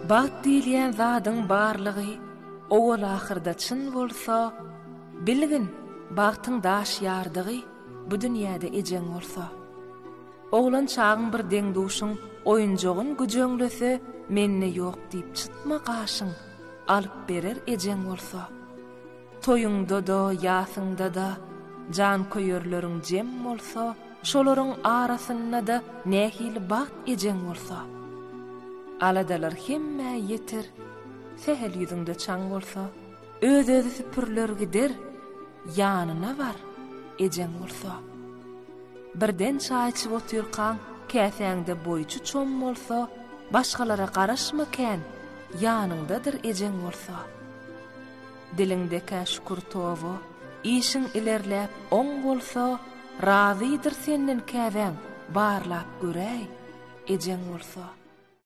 Bagt diýilýän zadyň barlygy owal-ahyrda çyn bolsa, bilgin, bagtyň daş ýardygy bu dünýäde ejeň bolsa. Oglan çagyň bir deň-duşuň oýunjagyn güjeňlese, mende ýok diýip çytma gaşyň, alyp berer ejeň bolsa. Toýuňda-da, ýasyňda-da janköýerleriň jem bolsa, şolaryň arasynda-da nähili bagt ejeň bolsa. Aladalar hemmä ýeter, sähel ýüzüňde çaň bolsa, öz-özi süpüriler gider, ýanyna bar, ejeň bolsa. Birden çaý içip otyrkaň, käsäňde boýçy çom bolsa, başgalara garaşma kän, ýanyňdadyr ejeň bolsa. Diliňdekä şükür toba, işiň ilerläp oň bolsa, razydyr senden käbäň, barlap göräý, ejeň bolsa.